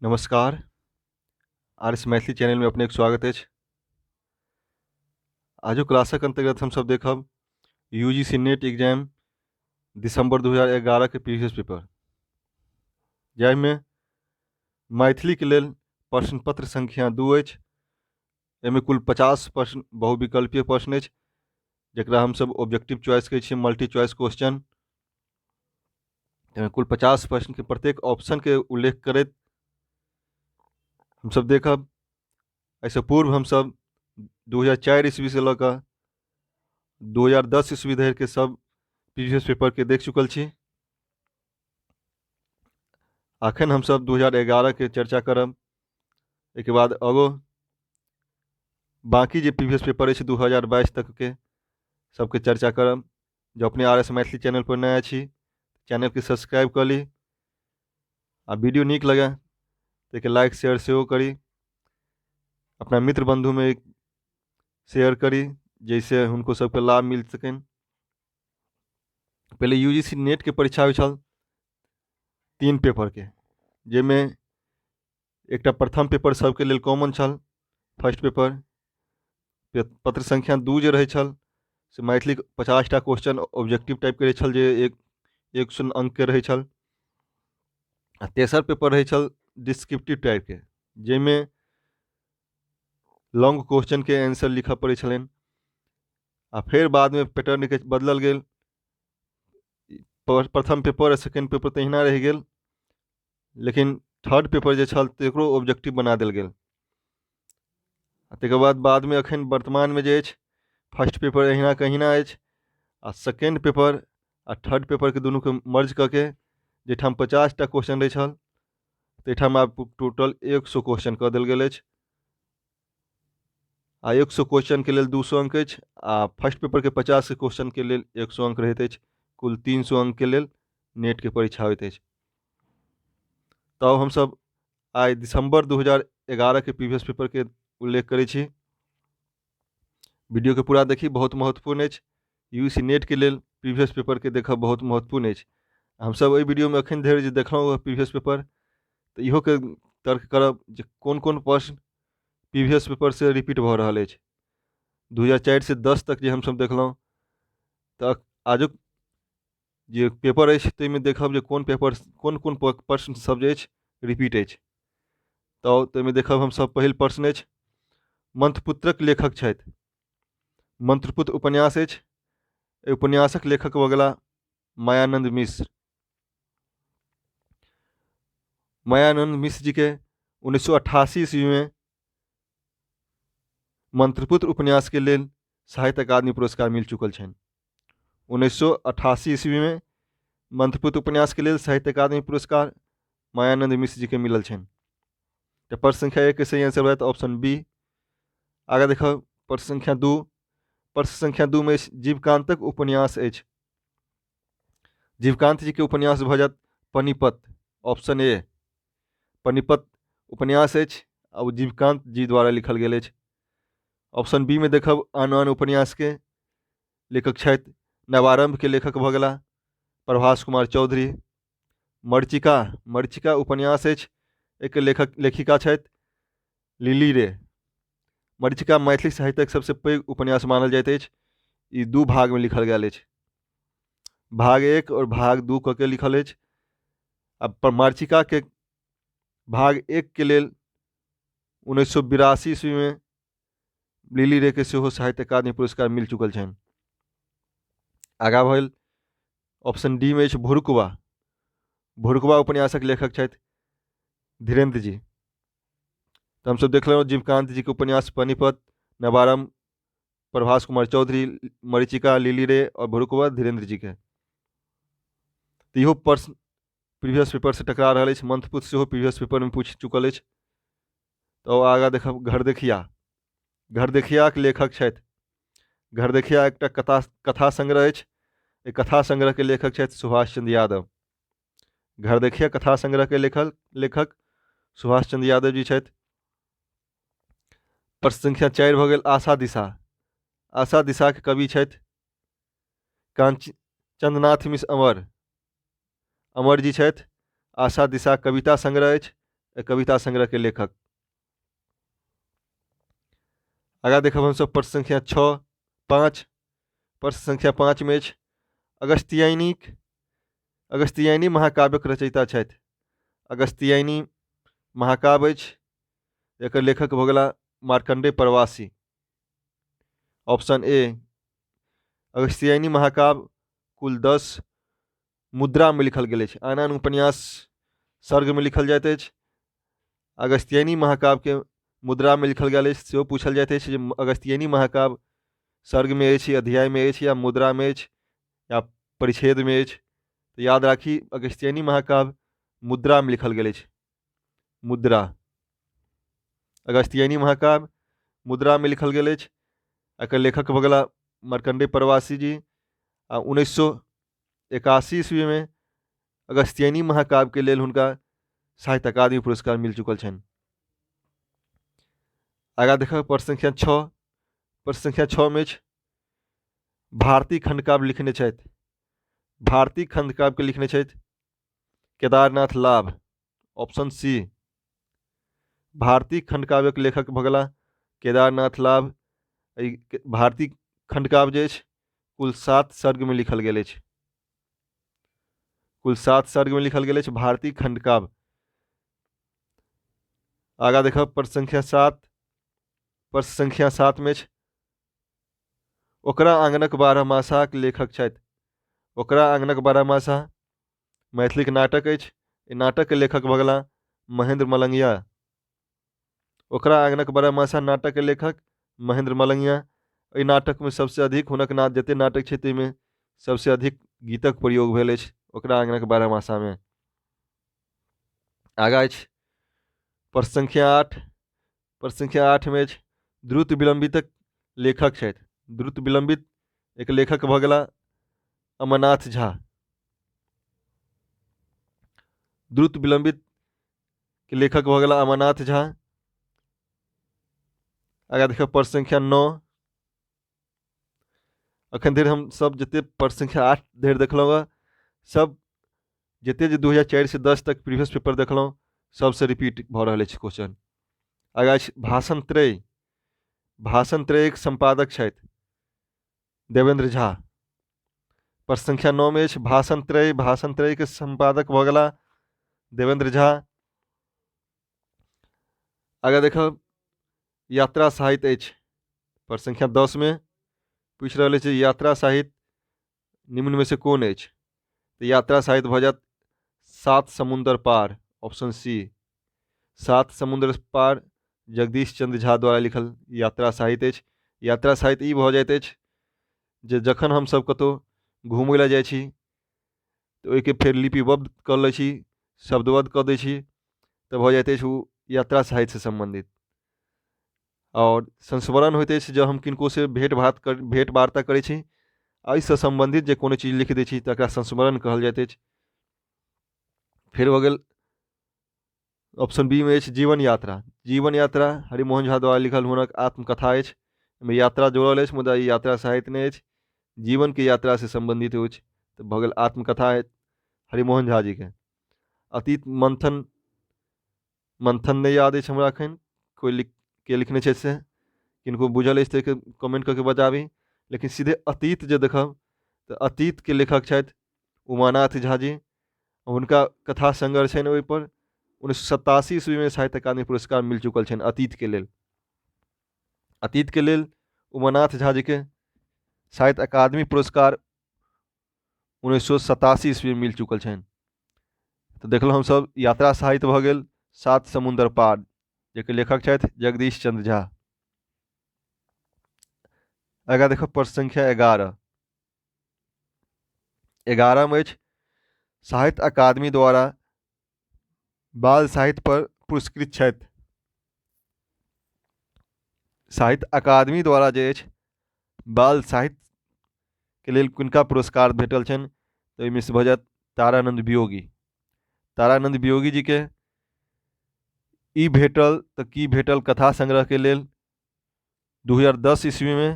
नमस्कार, R S Maithili चैनलमे अपनेके स्वागत अछि। आजुक क्लासक अन्तर्गत हमसभ देखब U G C NET exam दिसम्बर 2011 के प्रीवियस पेपर, जाहिमे मैथिलीके लेल प्रश्न पत्र संख्या 2 अछि। एहिमे कुल 50 प्रश्न बहुविकल्पीय प्रश्न अछि, जकरा हमसभ ऑब्जेक्टिव चॉइस कहै छियै, मल्टी चॉइस क्वेश्चन। एहिमे कुल 50 प्रश्नके प्रत्येक ऑप्शनके उल्लेख करैत हमसभ देखब। एहिसँ पूर्व हमसभ 2004 ईस्वीसँ लऽ कऽ 2010 ईस्वी धरिके सब प्रीवियस पेपरके देख चुकल छी। अखन हमसभ 2011 के चर्चा करब। एहिके बाद आगो बाँकी जे प्रीवियस पेपर अछि 2022 तकके सबके चर्चा करब। जँ अपने आर एस मैथिली चैनल पर नया छी, चैनलके सब्सक्राइब कऽ ली आ वीडियो नीक लगे तऽ एहिके लाइक शेयर सेहो करी, अपना मित्र बन्धुमे शेयर करी जाहिसँ हुनको सबके लाभ मिल सकनि। पहिले यू जी सी नेटके परीक्षा होइ छल 3 पेपरके, जाहिमे एकटा प्रथम पेपर सबके लेल कॉमन छल, फर्स्ट पेपर। पत्र संख्या 2 जे रहै छल से मैथिलीके 50टा क्वेश्चन ऑब्जेक्टिव टाइपके रहै छल, जे 100 अंकके रहै छल। आ तेसर पेपर रहै छल डिस्क्रिप्टिव टाइपके, जाहिमे लॉन्ग क्वेश्चनके आंसर लिखऽ पड़ै छलनि। आ फेर बादमे पैटर्नके बदलल गेल, प्रथम पेपर आ सेकेंड पेपर तहिना रहि गेल, लेकिन थर्ड पेपर जे छल तकरो ऑब्जेक्टिव बना देल गेल। आ तकर बाद बादमे एखन वर्तमानमे जे अछि फर्स्ट पेपर अहिनाके अहिना अछि, आ सेकेंड पेपर आ थर्ड पेपरके दुनूके मर्ज कऽ के जाहिठाम 50टा क्वेश्चन रहै छल ताहिठाम आब टोटल 100 क्वेश्चन कऽ देल गेल अछि। आ 100 क्वेश्चनके लेल 200 अंक अछि, आ फर्स्ट पेपरके 50 क्वेश्चनके लेल 100 अंक रहैत अछि। कुल 300 अंकके लेल नेटके परीक्षा होइत अछि। तब हमसभ आइ दिसम्बर 2011 के प्रीवियस पेपरके उल्लेख करै छी। वीडियोके पूरा देखी, बहुत महत्वपूर्ण अछि। यू सी नेटके लेल प्रीवियस पेपरके देखब बहुत महत्वपूर्ण अछि। हमसभ एहि वीडियोमे एखन धरि जे देखलहुँ प्रीवियस पेपर, तऽ इहोके तर्क करब जे कोन कोन प्रश्न प्रीवियस पेपरसँ रिपीट भऽ रहल अछि। 2004 से 10 तक जे हमसभ देखलहुँ, तऽ आजुक जे पेपर अछि ताहिमे देखब जे कोन पेपर कोन कोन प्रश्न सब जे अछि रिपीट अछि। तऽ ताहिमे देखब हमसभ पहिल प्रश्न अछि मंत्रपुत्रक लेखक छथि। मंत्रपुत्र उपन्यास अछि, एहि उपन्यासक लेखक भऽ गेला मायानंद मिश्र। मायानंद मिश्र जीके 1988 ईस्वीमे मंत्रपुत्र उपन्यासके लेल साहित्य अकादमी पुरस्कार मिल चुकल छनि। 1988 ईस्वीमे मंत्रपुत्र उपन्यासके लेल साहित्य अकादमी पुरस्कार मायानंद मिश्र जीके मिलल छनि। तऽ प्रश्न संख्या 1 के सही आंसर भऽ जायत ऑप्शन बी। आगाँ देखब प्रश्न संख्या 2। प्रश्न संख्या 2 मे जीवकांतक उपन्यास अछि। जीवकांत जी के उपन्यास भऽ जायत पनिपत, ऑप्शन ए। पनिपत उपन्यास अछि आ ओ जीवकांत जी द्वारा लिखल गेल अछि। ऑप्शन बी मे देखब आन आन उपन्यास के लेखक छथि। नवारंभ के लेखक भऽ गेला प्रभास कुमार चौधरी। मरीचिका, मरीचिका उपन्यास अछि, एहिके लेखक लेखिका छथि लिली रे। मरीचिका मैथिली साहित्यक सबसँ पैघ उपन्यास मानल जाइत अछि। ई 2 भागमे लिखल गेल अछि, भाग 1 और भाग 2 कऽ के लिखल अछि। आ मरीचिकाके भाग 1 के लेल 1982 ईस्वीमे लिली रे के सेहो साहित्य अकादमी पुरस्कार मिल चुकल छनि। आगाँ भेल ऑप्शन डी मे अछि भुरुकवा। भुरुकवा उपन्यासक लेखक छथि धीरेन्द्र जी। तऽ हमसभ देखलहुँ जीवकांत जी के उपन्यास पनिपत, नवारम्भ प्रभास कुमार चौधरी, मरीचिका लिली रे और भुरुकवा धीरेन्द्र जी के। तऽ इहो प्रश्न प्रीवियस पेपर से टकरा रहल अछि। मंत्रपुत्र सेहो प्रीवियस पेपरमे पूछि चुकल अछि। तऽ आगाँ देखब घरदेखिया। घरदेखियाके लेखक छथि, घरदेखिया एकटा कथा कथा संग्रह अछि, एहि कथा संग्रहके लेखक छथि सुभाष चंद्र यादव। घरदेखिया कथा संग्रहके लेखक सुभाष चंद्र यादव जी छथि। प्रश्न संख्या 4 भऽ गेल आशा दिशा। आशा दिशाके कवि छथि कांची चंद्रनाथ मिश्र अमर। अमर जी छथि। आशा दिशा कविता संग्रह अछि, कविता संग्रहके लेखक। आगाँ देखब हमसभ प्रश्न संख्या 6, 5। प्रश्न संख्या 5 मे अछि, अगस्त्यायनी महाकाव्यक रचयिता छथि। अगस्त्यायनी महाकाव्य अछि, एकर लेखक भऽ गेला मार्कण्डेय प्रवासी, ऑप्शन ए। अगस्त्यायनी महाकाव्य कुल 10 मुद्रामे लिखल गेल अछि। आन आन उपन्यास सर्गमे लिखल जाइत अछि, अगस्त्यायनी महाकाव्यके मुद्रामे लिखल गेल अछि। सेहो पूछल जाइत अछि जे अगस्त्यायनी महाकाव्य सर्गमे अछि, अध्यायमे अछि या मुद्रामे अछि या परिच्छेदमे अछि। तऽ याद राखी, अगस्त्यायनी महाकाव्य मुद्रामे लिखल गेल अछि। मुद्रा, अगस्त्यायनी महाकाव्य मुद्रामे लिखल गेल अछि। एकर लेखक भऽ गेला मार्कण्डेय प्रवासी जी आ 1981 ईस्वीमे अगस्त्यायनी महाकाव्यके लेल हुनका साहित्य अकादमी पुरस्कार मिल चुकल छनि। आगाँ देखब प्रश्न संख्या 6। प्रश्न संख्या 6मे अछि, भारती खण्डकाव्य लिखने छथि। भारती खण्डकाव्यके लिखने छथि केदारनाथ लाभ, ऑप्शन सी। भारती खण्डकाव्यक लेखक भऽ गेला केदारनाथ लाभ। एहि भारती खण्डकाव्य जे अछि, कुल 7 सर्गमे लिखल गेल अछि। कुल 7 सर्गमे लिखल गेल अछि भारती खण्डकाव्य। आगाँ देखब प्रश्न संख्या 7। प्रश्न संख्या 7मे अछि, ओकरा आङ्गनक बारहमासाक लेखक छथि। ओकरा आङ्गनक बारहमासा मैथिलीक नाटक अछि। एहि नाटकके लेखक भऽ गेला महेन्द्र मलंगिया। ओकरा आङ्गनक बारहमासा नाटकके लेखक महेन्द्र मलंगिया। एहि नाटकमे सबसँ अधिक हुनक ना जतेक नाटक छै, ताहिमे सबसँ अधिक गीतक प्रयोग भेल अछि ओकरा आङ्गनक बारहमासामे। आगाँ अछि प्रश्न संख्या 8। प्रश्न संख्या 8मे अछि, द्रुत विलम्बितक लेखक छथि। द्रुत विलम्बित एक लेखक भऽ गेला अमरनाथ झा। द्रुत विलम्बित के लेखक भऽ गेला अमरनाथ झा। आगाँ देखब प्रश्न संख्या 9। अखन धरि हम सब जते प्रश्न संख्या 8 धरि देखलहुँ हँ, सब जते जे 2004 से 10 तक प्रीवियस पेपर देखलहुँ, सबसँ रिपीट भऽ रहल अछि क्वेश्चन। आगाँ अछि भाषण त्रय। भाषण त्रयक सम्पादक छथि देवेंद्र झा। प्रश्न संख्या 9मे अछि भाषण त्रय। भाषण त्रयके सम्पादक भऽ गेला देवेंद्र झा। आगाँ देखब, यात्रा साहित्य अछि। प्रश्न संख्या 10मे पूछि रहल अछि, यात्रा साहित्य निम्नमे से कोन अछि? तऽ यात्रा साहित्य भऽ जायत सात समुन्दर पार, ऑप्शन सी। सात समुद्र पार जगदीश चंद्र झा द्वारा लिखल यात्रा साहित्य अछि। यात्रा साहित्य ई भऽ जाइत अछि जे जखन हमसभ कतहु घूमय लए जाइ छी, तऽ ओहिके फेर लिपिबद्ध कऽ लै छी, शब्दबद्ध कऽ दै छी, तऽ भऽ जाइत अछि ओ यात्रा साहित्यसँ सम्बन्धित। आओर संस्मरण होइत अछि जँ हम किनकोसँ भेँट भात कर भेँट वार्ता करै छी, एहिसँ सम्बन्धित जे कोनो चीज लिखि दै छी, तकरा संस्मरण कहल जाइत अछि। फेर भऽ गेल ऑप्शन बी मे अछि जीवन यात्रा। जीवन यात्रा हरिमोहन झा द्वारा लिखल हुनक आत्मकथा अछि। एहिमे यात्रा जोड़ल अछि, मुदा ई यात्रा साहित्य नहि अछि। जीवनके यात्रासँ सम्बन्धित अछि, तऽ भऽ गेल आत्मकथा हरिमोहन झा जीके। अतीत मंथन, मंथन नहि याद अछि हमरा एखन कोइ लिख के लिखने छै से। किनको बुझल अछि तऽ कमेंट कऽ के बताबी। लेकिन सीधे अतीत जे देखब, तऽ अतीतके लेखक छथि उमानाथ झा जी। हुनका कथा संग्रह छनि, ओहिपर 1987 ईस्वीमे साहित्य अकादमी पुरस्कार मिल चुकल छनि अतीतके लेल। अतीतके लेल उमानाथ झा जीके साहित्य अकादमी पुरस्कार 1987 ईस्वीमे मिल चुकल छनि। तऽ देखलहुँ हमसभ, यात्रा साहित्य भऽ गेल सात समुन्दर पार, जाहिके लेखक छथि जगदीश चंद्र झा। आगाँ देखब प्रश्न संख्या 11। 11मे अछि, साहित्य अकादमी द्वारा बाल साहित्य पर पुरस्कृत छथि। साहित्य अकादमी द्वारा जे अछि बाल साहित्यके लेल किनका पुरस्कार भेटल छनि? तऽ ओहिमे से भऽ जायत तारानन्द वियोगी। तारानन्द वियोगी जीके ई भेटल तऽ की भेटल कथा संग्रहके लेल 2010 ईस्वीमे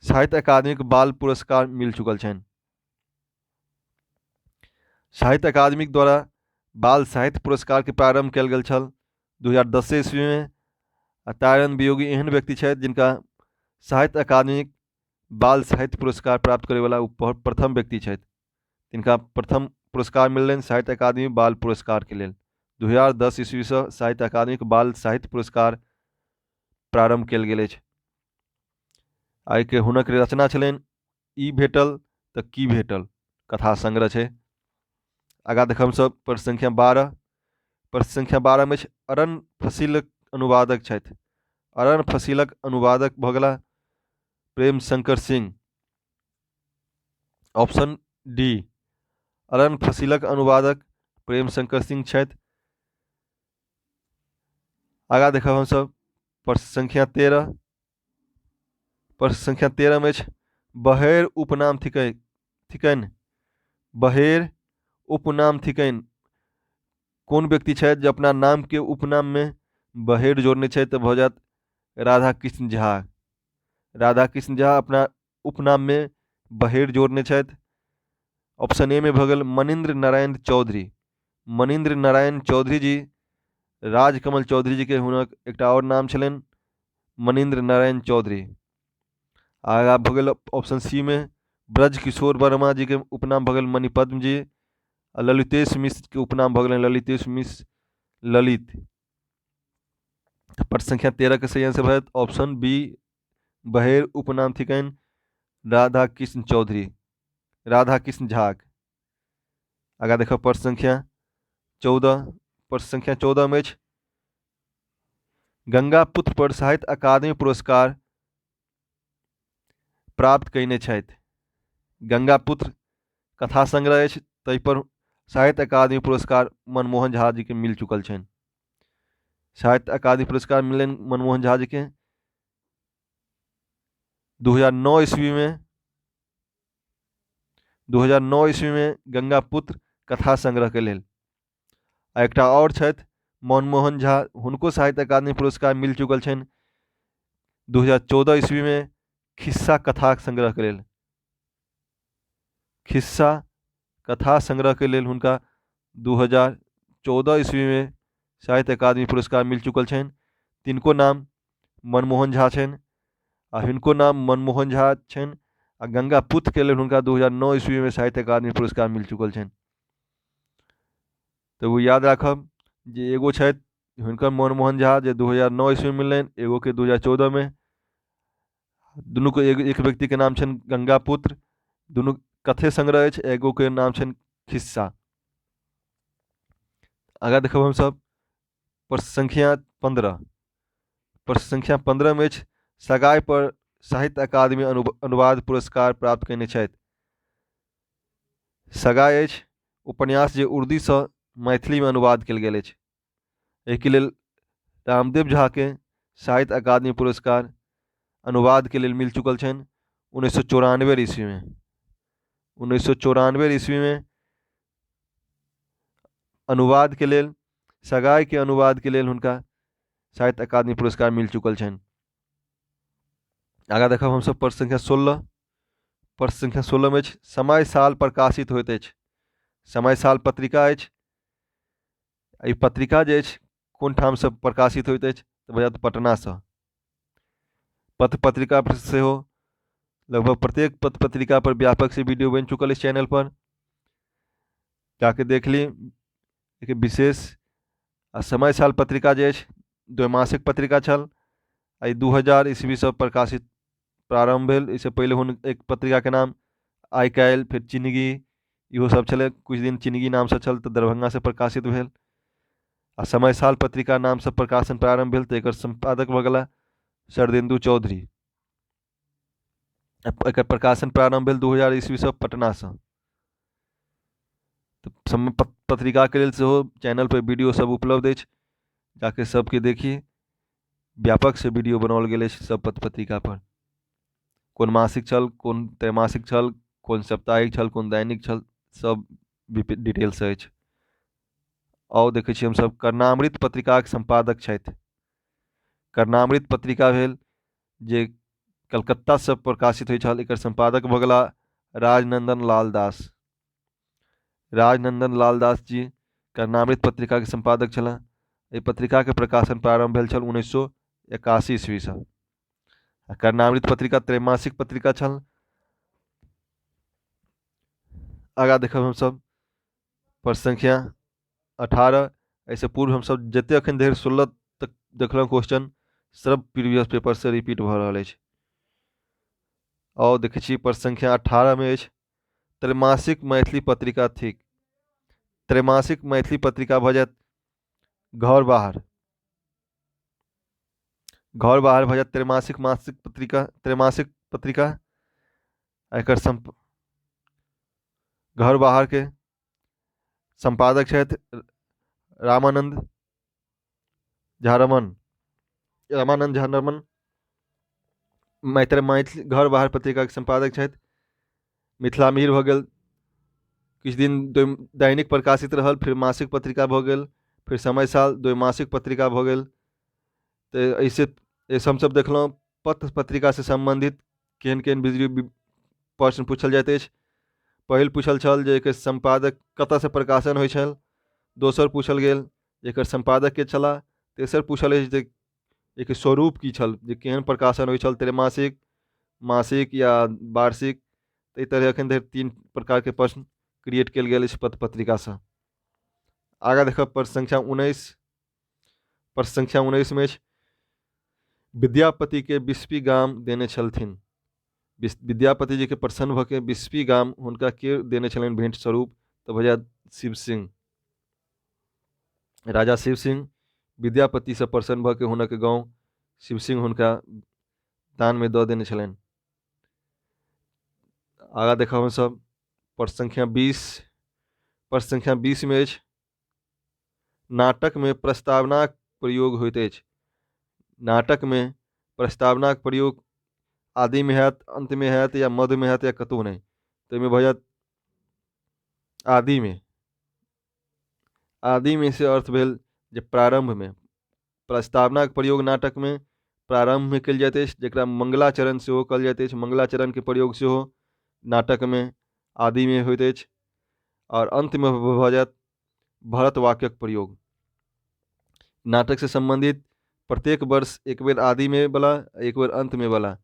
साहित्य अकादमीक बाल पुरस्कार मिल चुकल छनि। साहित्य अकादमीक द्वारा बाल साहित्य पुरस्कारके प्रारम्भ कयल गेल छल 2010 ईस्वीमे। आ तारानंद वियोगी एहन व्यक्ति छथि जिनका साहित्य अकादमी बाल साहित्य पुरस्कार प्राप्त करैवला ओ प्रथम व्यक्ति छथि। तिनका प्रथम पुरस्कार मिललनि साहित्य अकादमी बाल पुरस्कारके लेल। 2010 ईस्वीसँ साहित्य अकादमीके बाल साहित्य पुरस्कार प्रारम्भ कयल गेल अछि। आइके हुनक रचना छलनि ई भेटल तऽ की भेटल, कथा संग्रह छै। आगाँ देखब हमसभ प्रश्न संख्या 12। प्रश्न संख्या 12 मे अछि अरन फसीलक अनुवादक छथि। अरन फसीलक अनुवादक भऽ गेला प्रेम शंकर सिंह, ऑप्शन डी। अरन फसीलक अनुवादक प्रेम शंकर सिंह छथि। आगाँ देखब हमसभ प्रश्न संख्या 13। प्रश्न संख्या 13 मे अछि बहेर उपनाम थिकनि। बहेर उपनाम थिकनि कोन व्यक्ति छथि जे अपना नामके उपनाममे बहेर जोड़ने छथि? तऽ भऽ जायत राधा कृष्ण झा। राधा कृष्ण झा अपना उपनाममे बहेर जोड़ने छथि। ऑप्शन ए मे भऽ गेल मणिन्द्र नारायण चौधरी। मणिन्द्र नारायण चौधरी जी राजकमल चौधरी जीके हुनक एकटा आओर नाम छलनि मणिन्द्र नारायण चौधरी। आगाँ भऽ गेल ऑप्शन सी मे ब्रज किशोर वर्मा जीके उपनाम भऽ गेल मणिपद्म जी। आ ललितेश मिश्रके उपनाम भऽ गेलनि ललितेश मिश्र ललित। प्रश्न संख्या 13 के सही आंसर भऽ जायत ऑप्शन बी बहेर उपनाम थिकनि राधा कृष्ण चौधरी, राधा कृष्ण झाक। आगाँ देखब प्रश्न संख्या 14। प्रश्न संख्या 14 मे अछि गंगा पुत्र पर साहित्य अकादमी पुरस्कार प्राप्त कयने छथि। गंगा पुत्र कथा संग्रह अछि, ताहि पर साहित्य अकादमी पुरस्कार मनमोहन झा जी के मिल चुकल छनि। साहित्य अकादमी पुरस्कार मिललनि मनमोहन झा जी के 2009 ईस्वी में। 2009 ईस्वी में गंगा पुत्र कथा संग्रह के लेल। आ एकटा आओर छथि मनमोहन झा, हुनको साहित्य अकादमी पुरस्कार मिल चुकल छनि 2014 ईस्वी में खिस्सा कथा संग्रह के लेल। खिस्सा कथा संग्रह के लेल हुनका 2014 ईस्वी में साहित्य अकादमी पुरस्कार मिल चुकल छनि। तिनको नाम मनमोहन झा छनि आ हिनको नाम मनमोहन झा छनि। आ गंगा पुत्र के लेल हुनका 2009 ईस्वी में साहित्य अकादमी पुरस्कार मिल चुकल छनि। तऽ ओ याद राखब जे एगो छथि हुनकर मनमोहन झा जे 2009 ईस्वी में मिललनि, एगो के 2014 में। दुनूके एक व्यक्तिके नाम छनि गंगा पुत्र, दुनू कथे संग्रह अछि, एगोके नाम छनि खिस्सा। आगाँ देखब हमसभ प्रश्न संख्या 15। प्रश्न संख्या 15 मे अछि सगाई पर साहित्य अकादमी अनुवाद पुरस्कार प्राप्त कयने छथि। सगाई अछि उपन्यास जे उर्दूसँ मैथिलीमे अनुवाद कयल गेल अछि। एहिके लेल रामदेव झाके साहित्य अकादमी पुरस्कार अनुवादके लेल मिल चुकल छनि 1994 ईस्वीमे। 1994 ईस्वीमे अनुवादके लेल सगाईके अनुवादके लेल हुनका साहित्य अकादमी पुरस्कार मिल चुकल छनि। आगाँ देखब हमसभ प्रश्न संख्या 16। प्रश्न संख्या 16 मे अछि समय साल प्रकाशित होइत अछि। समय साल पत्रिका अछि। एहि पत्रिका जे अछि कोन ठामसँ प्रकाशित होइत अछि तऽ भऽ जायत पटनासँ। पत्र पत्रिका पर सेहो लगभग प्रत्येक पत्र पत्रिका पर व्यापक से वीडियो बनि चुकल अछि चैनल पर, जाके देख ली। एक विशेष आ समय साल पत्रिका जे अछि द्वैमासिक पत्रिका छल। एहि 2000 ईस्वीसँ प्रकाशित प्रारम्भ भेल। एहिसँ पहिले हुन एक पत्रिकाके नाम आइ काल्हि, फेर चिनगी, इहो सब छलै। किछु दिन चिनगी नामसँ छल तऽ दरभंगासँ प्रकाशित भेल। आ समय साल पत्रिका नामसँ प्रकाशन प्रारम्भ भेल तऽ एकर सम्पादक भऽ गेला शरदिन्दु चौधरी। एकर प्रकाशन प्रारम्भ भेल 2000 ईस्वीसँ पटनासँ। तऽ समय पत्रिकाके लेल सेहो चैनलपर वीडियो सब उपलब्ध अछि, जाके सबके देखी। व्यापक से वीडियो बनाओल गेल अछि सब पत्र पत्रिका पर। कोन मासिक छल, कोन त्रैमासिक छल, कोन साप्ताहिक छल, कोन दैनिक छल, सब डिटेल्स अछि। आउ देखै छी हमसभ कर्णामृत पत्रिकाक सम्पादक छथि। कर्णामृत पत्रिका भेल जे कलकत्तासँ प्रकाशित होइ छल। एकर सम्पादक भऽ गेला राजनन्दन लाल दास। राजनन्दन लाल दास जी कर्णामृत पत्रिकाके सम्पादक छलाह। एहि पत्रिकाके प्रकाशन प्रारम्भ भेल छल 1981 ईस्वीसँ। आ कर्णामृत पत्रिका त्रैमासिक पत्रिका छल। आगाँ देखब हमसभ प्रश्न संख्या 18। एहिसँ पूर्व हमसभ जतेक एखन धरि 16 तक देखलहुँ क्वेश्चन, सब प्रीवियस पेपरसँ रिपीट भऽ रहल अछि। आओर देखै छी प्रश्न संख्या 18 मे अछि, त्रैमासिक मैथिली पत्रिका थिक। त्रैमासिक मैथिली पत्रिका भऽ जायत घर बाहर। घर बाहर भऽ जायत त्रैमासिक मासिक पत्रिका, त्रैमासिक पत्रिका। एकर घर बाहरके सम्पादक छथि रामानन्द झा रमन, रामानन्द झा रमन मैथिली घर बाहर पत्रिकाके सम्पादक छथि। मिथिला मिहिर भऽ गेल, किछु दिन दैनिक प्रकाशित रहल, फेर मासिक पत्रिका भऽ गेल, फेर समय साल द्वैमासिक पत्रिका भऽ गेल। तऽ एहिसँ हमसभ देखलहुँ पत्र पत्रिकासँ सम्बन्धित केहन केहन बिजली प्रश्न पूछल जाइत अछि। पहिल पूछल छल जे एकर सम्पादक कतऽसँ प्रकाशन होइ छल, दोसर पूछल गेल जे एकर सम्पादक के छलाह, तेसर पूछल अछि जे एकर स्वरूप की छल, जे केहन प्रकाशन होइ छल, त्रैमासिक, मासिक या वार्षिक। एहि तरहे एखन धरि 3 प्रकारके प्रश्न क्रिएट कयल गेल अछि पत्र पत्रिकासँ। आगाँ देखब प्रश्न संख्या 19। प्रश्न संख्या 19 मे अछि, विद्यापतिके बिस्पी गाम देने छलथिन। विद्यापति जीके प्रसन्न भऽ के बिस्पी गाम हुनका के देने छलनि भेंट स्वरूप, तऽ भऽ जायत शिव सिंह। राजा शिव सिंह विद्यापतिसँ प्रसन्न भऽ के हुनक गाँव शिव सिंह हुनका दानमे दऽ देने छलनि। आगाँ देखब हमसभ प्रश्न संख्या 20। प्रश्न संख्या 20 मे अछि, नाटकमे प्रस्तावनाक प्रयोग होइत अछि। नाटकमे प्रस्तावनाक प्रयोग आदिमे हैत, अन्तमे हैत या मध्यमे हैत या कतहु नहि, तऽ एहिमे भऽ जायत आदिमे। आदिमे से अर्थ भेल जे प्रारम्भमे। प्रस्तावनाक प्रयोग नाटकमे प्रारम्भमे कयल जाइत अछि, जकरा मंगलाचरण सेहो कहल जाइत अछि। मंगलाचरणके प्रयोग सेहो नाटकमे आदिमे होइत अछि। आओर अन्तमे भऽ जायत भरत वाक्यक प्रयोग। नाटकसँ सम्बन्धित प्रत्येक वर्ष एक बेर आदिमे बला, एक बेर अन्तमे बला,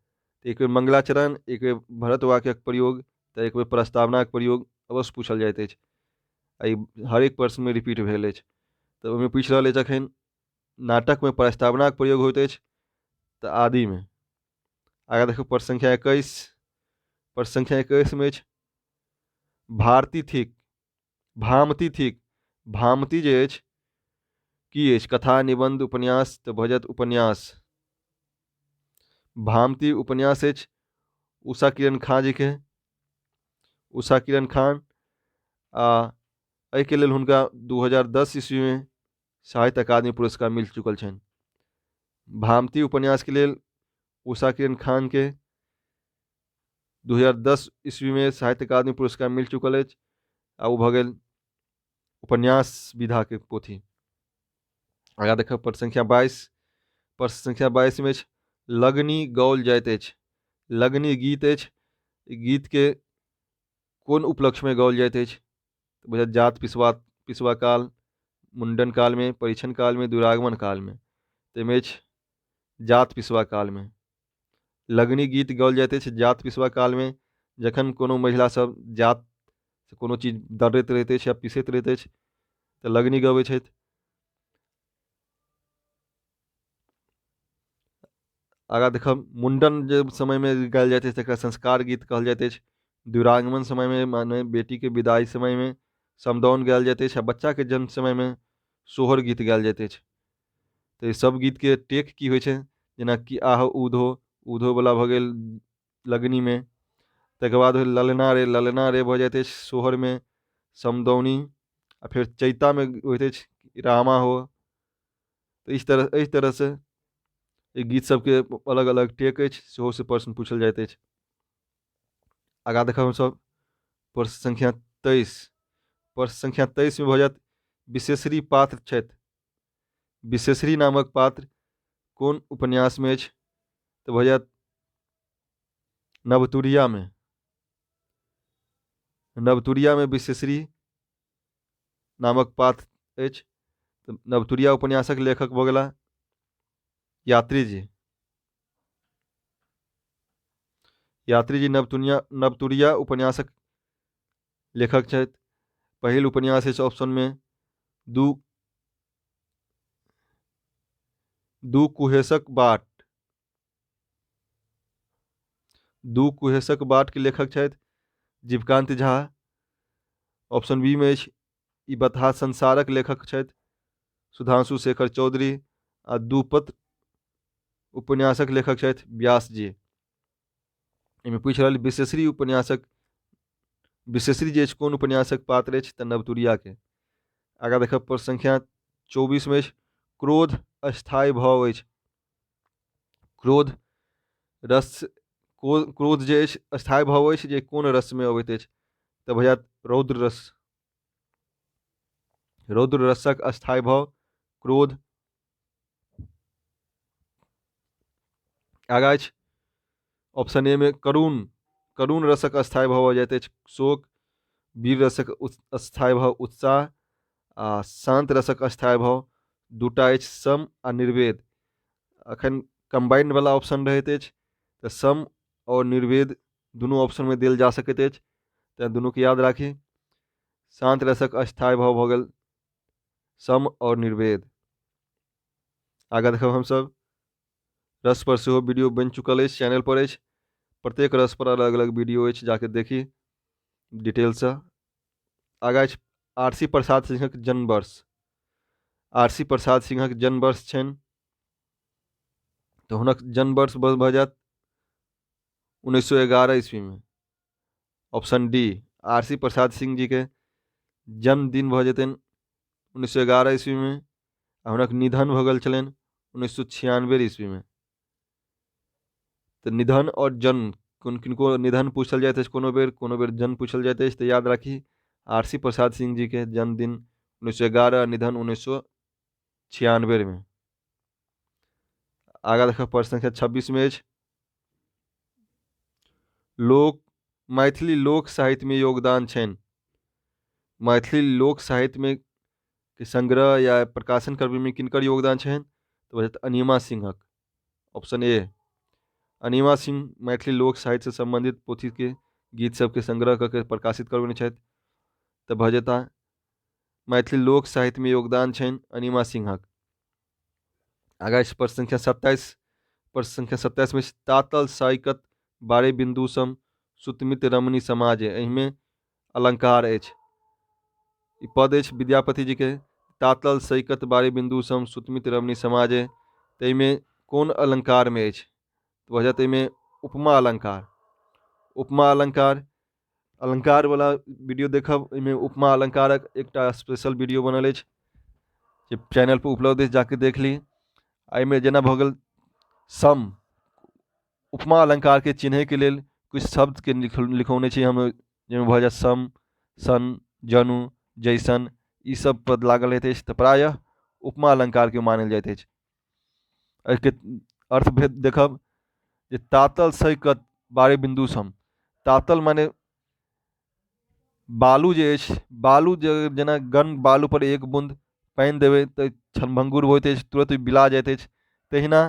एक बेर मंगलाचरण, एक बेर भरत वाक्यक प्रयोग, तऽ एक बेर प्रस्तावनाक प्रयोग अवश्य पूछल जाइत अछि। एहि हरेक प्रश्नमे रिपीट भेल अछि। तऽ ओहिमे पूछि रहल अछि एखन नाटकमे प्रस्तावनाक प्रयोग होइत अछि तऽ आदिमे। आगाँ देखू प्रश्न संख्या 21। प्रश्न संख्या 21 मे अछि, भारती थिक, भामती थिक। भामती जे अछि की अछि? कथा, निबंध, उपन्यास, तऽ भऽ जायत उपन्यास। भामती उपन्यास अछि उषा किरण खां जीके, उषा किरण खान। आ एहिके लेल हुनका 2010 ईस्वीमे साहित्य अकादमी पुरस्कार मिल चुकल छनि। भामती उपन्यासके लेल उषा किरण खानके 2010 ईस्वीमे साहित्य अकादमी पुरस्कार मिल चुकल अछि आ ओ भऽ गेल उपन्यास विधाके पोथी। आगाँ देखब प्रश्न संख्या 22। प्रश्न संख्या 22 मे अछि, लगनी गाओल जाइत अछि। लगनी गीत अछि, ई गीतके कोन उपलक्ष्यमे गाओल जाइत अछि? तऽ बुझत जात पिसवा काल, मुण्डन कालमे, परीक्षण कालमे, दुरागमन कालमे। ताहिमे अछि जात पिसवा कालमे। लगनी गीत गाओल जाइत अछि जात पिसवा कालमे, जखन कोनो महिला सब जात कोनो चीज दर्रैत रहैत अछि या पिसैत रहैत अछि तऽ लगनी गबै छथि। आगाँ देखब मुण्डन जे समयमे गायल जाइत अछि तकरा संस्कार गीत कहल जाइत अछि। दुरागमन समयमे माने बेटीके विदाइ समयमे समदाउन गायल जाइत अछि आ बच्चाके जन्म समयमे सोहर गीत गायल जाइत अछि। तऽ ई सब गीतके टेक की होइ छै, जेनाकि आह ऊधो, ऊधोवला भऽ गेल लगनीमे, तकर बाद भेल ललना रे, ललना रे भऽ जाइत अछि सोहरमे, समदाउनी, आ फेर चैतामे होइत अछि रामा हो। तऽ एहि तरहसँ एहि गीत सबके अलग अलग टेक अछि, सेहो से प्रश्न पूछल जाइत अछि। आगाँ देखब हमसब प्रश्न संख्या 23। प्रश्न संख्या 23 मे भऽ जायत विशेषरी पात्र छथि। विशेषरी नामक पात्र कोन उपन्यासमे अछि? तऽ भऽ जायत नवतुरियामे। नवतुरियामे विशेषरी नामक पात्र अछि। तऽ नवतुरिया उपन्यासक लेखक भऽ गेला यात्री जी। यात्री जी नवतुरिया उपन्यासक लेखक छथि। पहिल उपन्यास अछि ऑप्शनमे दू दू कुहेसक बाट। दू कुहेसक बाट के लेखक छथि जीवकांत झा। ऑप्शन बी मे अछि ई बतहा संसारक लेखक छथि सुधांशु शेखर चौधरी आ दू पत्र उपन्यासक लेखक छथि व्यास जी। एहिमे पूछि रहल विशेषरी उपन्यासक विशेषरी जे अछि कोन उपन्यासक पात्र अछि तऽ नवतुरियाके। आगाँ देखब प्रश्न संख्या 24 मे अछि क्रोध अस्थायी भाव अछि। क्रोध रस क्रोध जे अछि अस्थायी भाव अछि जे कोन रसमे अबैत अछि तऽ भऽ जायत रौद्र रस। रौद्र रसक अस्थायी भाव क्रोध। आगाँ अछि ऑप्शन ए मे करुण। करुण रसक अस्थायी भाव भऽ जाइत अछि शोक। वीर रसक अस्थायी भाव उत्साह आ शान्त रसक अस्थायी भाव दूटा अछि सम आ निर्वेद। अखन कम्बाइंड वाला ऑप्शन रहैत अछि तऽ सम आओर निर्वेद दुनू ऑप्शनमे देल जा सकैत अछि, तेँ दुनूके याद राखी। शान्त रसक अस्थायी भाव भऽ गेल सम आओर निर्वेद। आगाँ देखब हमसभ रस पर सेहो वीडियो बनि चुकल अछि, चैनल पर अछि। प्रत्येक रस पर अलग अलग वीडियो अछि, जाके देखी डिटेलसँ। आगाँ अछि आरसी प्रसाद सिंहक जन्म वर्ष। आरसी प्रसाद सिंहक जन्म वर्ष छनि तऽ हुनक जन्म वर्ष भऽ जायत 1911 ईस्वीमे। Option D R C Prasad Singh ji के जन्मदिन भऽ जेतनि 1911 ईस्वीमे आ हुनक निधन भऽ गेल छलनि 1996 ईस्वीमे। तऽ निधन आओर जन्म कोन किनको निधन पूछल जाइत अछि कोनो बेर, कोनो बेर जन्म पूछल जाइत अछि तऽ याद राखी आरसी प्रसाद सिंह जी के जन्मदिन 1911 आ निधन 1996 मे। आगाँ देखब प्रश्न संख्या 26 मे अछि लोक मैथिली लोक साहित्यमे योगदान छनि। मैथिली लोक साहित्यमे के संग्रह या प्रकाशन करबैमे किनकर योगदान छनि तऽ भऽ जायत अनिमा सिंहक। ऑप्शन ए अनिमा सिंह मैथिली लोक साहित्यसँ सम्बन्धित पोथीके गीत सबके संग्रह कऽ के प्रकाशित करबेने छथि तऽ भऽ जेता मैथिली लोक साहित्यमे योगदान छनि अनिमा सिंहक। आगाँ अछि प्रश्न संख्या 27। प्रश्न संख्या 27 मे तातल सैकत बारे बिन्दु सम सुतमित रमणी समाज, एहिमे अलंकार अछि। ई पद अछि विद्यापति जी के तातल सैकत बारे बिन्दु सम सुतमित रमणी समाज, ताहिमे कोन अलंकारमे अछि तऽ भऽ जायत एहिमे उपमा अलंकार। उपमा अलंकार अलंकार वाला वीडियो देखब, एहिमे उपमा अलंकारक एकटा स्पेशल वीडियो बनल अछि जे चैनल पर उपलब्ध अछि, जाके देख ली। एहिमे जेना भऽ गेल सम, उपमा अलंकारके चिन्हैके लेल किछु शब्दके लिखौने छी हम, जाहिमे भऽ जायत सम, सन, जनु, जैसन, ई सब पद लागल रहैत अछि तऽ प्रायः उपमा अलंकारके मानल जाइत अछि। एहिके अर्थ भेद देखब जे तातल सैकत बारे बिन्दु सम, तातल माने बालू जे अछि, बालू जे जेना गर्म बालू पर एक बूंद पानि देबै तऽ क्षणभंगुर होइत अछि, तुरन्त बिला जाइत अछि। तहिना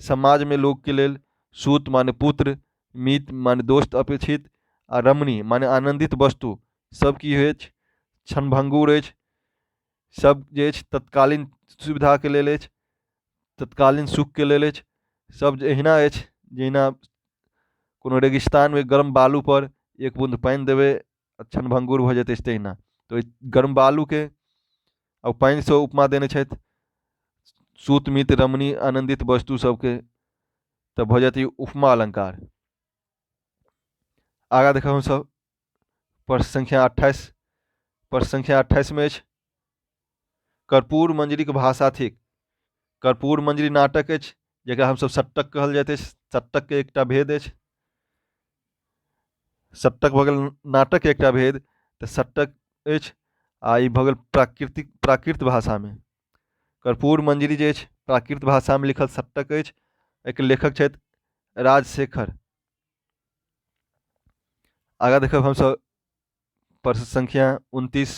समाजमे लोकके लेल सूत माने पुत्र, मित माने दोस्त अपेक्षित आ रमणी माने आनन्दित वस्तु सब की अछि क्षणभंगुर अछि। सब जे अछि तत्कालीन सुविधाके लेल अछि, तत्कालीन सुखके लेल अछि। सब जे एहिना अछि जहिना कोनो रेगिस्तानमे गर्म बालूपर एक बूँद पानि देबै क्षणभंगुर भऽ जाइत अछि तहिना। तऽ ओहि गर्म बालूके आ पानिसँ उपमा देने छथि सूत मित रमणी आनन्दित वस्तु सबके, तऽ भऽ जायत ई उपमा अलंकार। आगाँ देखब हमसब प्रश्न संख्या 28। प्रश्न संख्या 28 मे अछि कर्पूर मंजरीक भाषा थिक। कर्पूर मंजरी नाटक अछि जकरा हमसब सट्टक कहल जाइत अछि। सट्टकके एकटा भेद अछि, सट्टक भऽ गेल नाटकके एकटा भेद तऽ सट्टक अछि। आ ई भऽ गेल प्राकृतिक प्राकृत भाषामे। कर्पूर मंजरी जे अछि प्राकृत भाषामे लिखल सट्टक अछि। एहिके लेखक छथि राजशेखर। आगाँ देखब हमसब प्रश्न संख्या 29।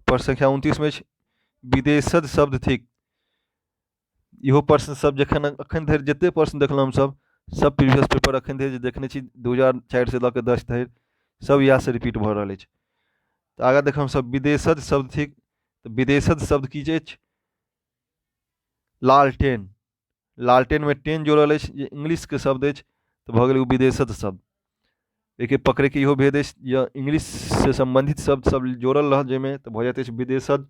प्रश्न संख्या 29 मे अछि विदेशज शब्द थिक। इहो प्रश्न सब जखन अखन धरि जते प्रश्न देखलहुँ हमसब, सब प्रीवियस पेपर अखन धरि जे देखने छी 2004 से लऽ कऽ 10 धरि, सब इएहसँ रिपीट भऽ रहल अछि। तऽ आगाँ देखब हमसब विदेशज शब्द थिक। तऽ विदेशज शब्द की अछि? लालटेन। लालटेनमे टेन जोड़ल अछि जे इंग्लिशके शब्द अछि, तऽ भऽ गेल ओ विदेशज शब्द। एहिके पकड़ैके इहो भेद अछि, जँ इंग्लिशसँ सम्बन्धित शब्द सब जोड़ल रहत जाहिमे, तऽ भऽ जाइत अछि विदेशज।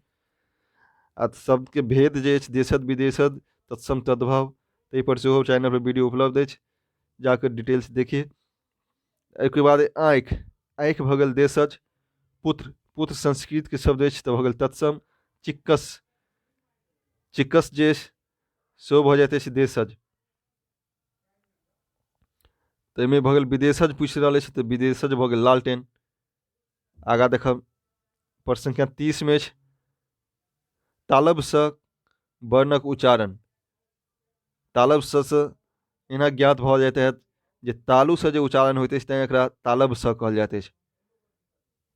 आ शब्दके भेद जे अछि देशज विदेशज, तत्सम तद्भव, ताहिपर सेहो चैनलपर वीडियो उपलब्ध अछि, जाकऽ डिटेल्स देखी। एहिके बाद आँखि, आँखि भऽ गेल देशज। पुत्र, पुत्र संस्कृतके शब्द अछि तऽ भऽ गेल तत्सम। चिक्कस, चिक्कस जे अछि सेहो भऽ जाइत अछि देशज। तऽ एहिमे भऽ गेल विदेशज पूछि रहल अछि तऽ विदेशज भऽ गेल लालटेन। आगाँ देखब प्रश्न संख्या 30 मे अछि तालबसँ वर्णक उच्चारण। तालब सँ एना ज्ञात भऽ जाइत हैत जे तालुसँ जे उच्चारण होइत अछि तैँ एकरा तालब सँ कहल जाइत अछि।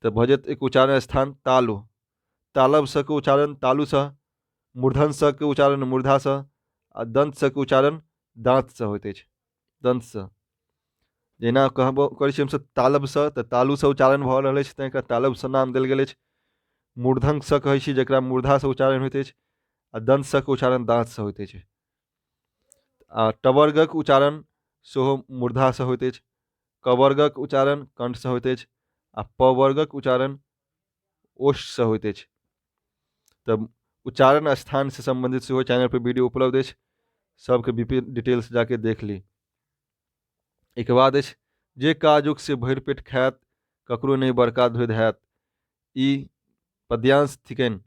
तऽ भऽ जायत एक उच्चारण स्थान तालु। तालब सँ के उच्चारण तालुसँ, मूर्धन सँ के उच्चारण मूर्धासँ, आ दंत सँ के उच्चारण दाँतसँ होइत अछि, दंतसँ। जेना कहबो करै छी हमसभ तालबसँ, तऽ तालुसँ उच्चारण भऽ रहल अछि तैँ एकरा तालबसँ नाम देल गेल अछि। मूर्धनसँ कहै छी जकरा मूर्धासँ उच्चारण होइत अछि, आ दंतसँ के उच्चारण दाँतसँ होइत अछि। आ टवर्गक उच्चारण सेहो मूर्धासँ होइत अछि। कवर्गक उच्चारण कंठसँ होइत अछि, आ पवर्गक उच्चारण ओष्ठसँ होइत अछि। तऽ उच्चारण स्थानसँ सम्बन्धित सेहो चैनलपर वीडियो उपलब्ध अछि, सबके विभिन्न डिटेल्स जाके देख ली। एहिके बाद अछि जे काजुक से भरि पेट खायत, ककरो नहि बड़का धोधि हैत। ई पद्यांश थिकनि।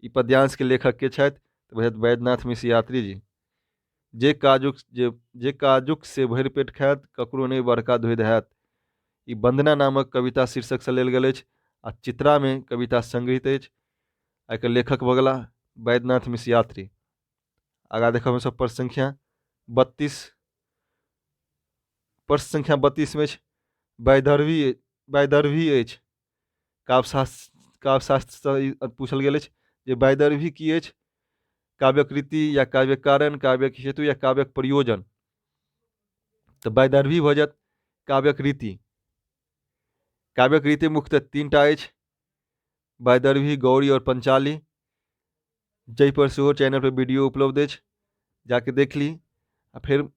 ई पद्यांशके लेखक के छथि? तऽ भऽ जायत वैद्यनाथ मिश्र यात्री जी। जे काजुक जे जे काजुक से भरि पेट खायत, ककरो नहि बड़का धोधि हैत। ई वन्दना नामक कविता शीर्षकसँ लेल गेल अछि आ चित्रामे कविता संगृहीत अछि। एकर लेखक भऽ गेलाह वैद्यनाथ मिश्र यात्री। आगाँ देखब हमसब प्रश्न संख्या 32। प्रश्न संख्या 32 मे अछि वैदर्भी, वैदर्भी अछि। काव्यशास्त्र, काव्यशास्त्रसँ ई पूछल गेल अछि जे वैदर्भी की अछि? काव्यक रीति या काव्यक कारण, काव्यक हेतु या काव्यक प्रयोजन। तऽ वैदर्भी भऽ जायत काव्यक रीति। काव्यक रीति मुख्यतः 3टा अछि, वैदर्भी, गौरी आओर पंचाली, जाहिपर सेहो चैनलपर वीडियो उपलब्ध अछि, जाके देख ली। आ फेर